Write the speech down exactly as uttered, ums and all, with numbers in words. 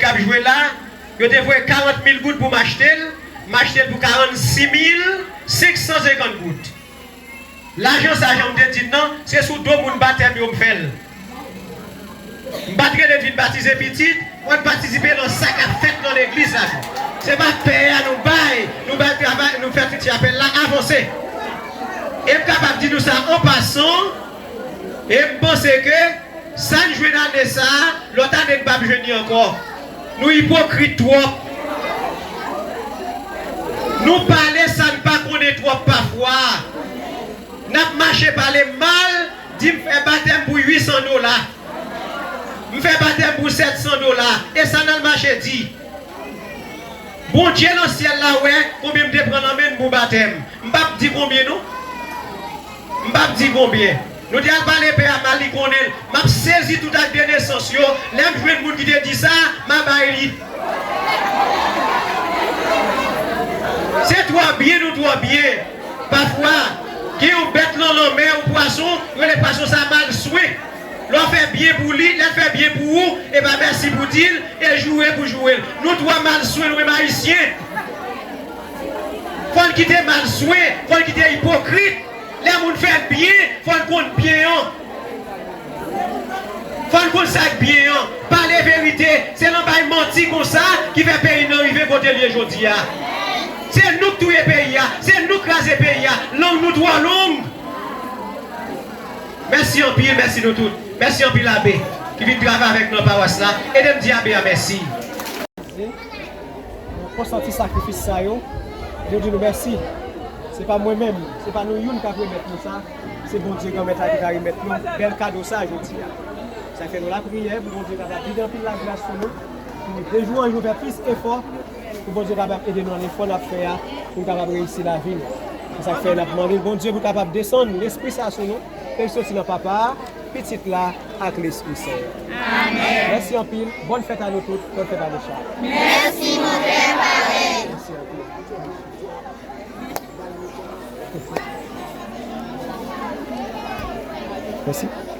k ap jwe la, yo te voye karant mil goud pou m achte l, m achte l pou karannsis mil senk san senkant goud. Lajan sa, jan m te di l nan, se sou do moun batèm yo m fè l. M pa t rele l vin batize pitit, mwen m patisipe nan sa k ap fèt nan legliz la tou. Se pa pè a nou bay, nou bay travay, nou fè ti apèl la avanse. E m kapab di nou sa an pasan, e m panse ke sa n jwenn ane sa a, lòt ane n p ap jwenn li ankò. Nou ipokrit twòp. Nou pale sa n pa konnen twòp pafwa. N ap mache pale mal, di m fè batèm pou uit san dola. M fè batèm pou sèt san dola. E sa n al mache di. Bondye nan syèl la wè konbyen m te pran nan men n pou batèm. M p ap di konbyen non. M p ap di konbyen. Nou te al pale pè a mal, li konnen l. M ap sezi tout ak de nesans yo. Lè m jwenn moun ki te di sa, m a bay li. Se twò byen nou twò byen. Pafwa, gen yon bèt nan lanmè, yon pwason, yo rele pwason sa mal swen. Lè w fè byen pou li, lè l fè byen pou ou, e pa mèsi pou di l, e joure pou joure l. Nou twò mal swen, nou menm Ayisyen. Fò n kite mal swen, fò n kite ipokrit. Lè moun fè n byen, fò n konn byen an. Fò n konn sa k byen an. Pale verite. Se nan bay manti konsa ki fè peyi n nan rive kote l ye jodi a. Se nou k touye peyi a. Se nou k kraze peyi a. Lang nou twò long. Mèsi anpil, mèsi nou tout. Mèsi anpil Abe ki vin travay avèk nou nan pawas la. Ede m di Abe a mèsi. Konsanti sakrifis sa yo, nou di nou mèsi. Se pa mwen menm, se pa nou youn k ap remèt nou sa, se Bondye Granmèt la ki ka remèt nou bèl kado sa jodi a. Sa fè nou lapriyè pou Bondye kapab vide anpil lagras sou nou, pou nou de jou an jou fè plis efò, pou Bondye kapab ede nou nan efò n ap fè a, pou nou kapab reyisi lavi nou. Se sa k fè n ap mande Bondye pou l kapab desann lespri sa sou nou, ke l soti nan Papa a, Pitit la ak Lespri Sen. Amèn. Mèsi anpil. Bòn fèt a nou tout. Bòn fèt a nou chak. Mèsi, mon pè, parèy. Mèsi anpil. Mèsi.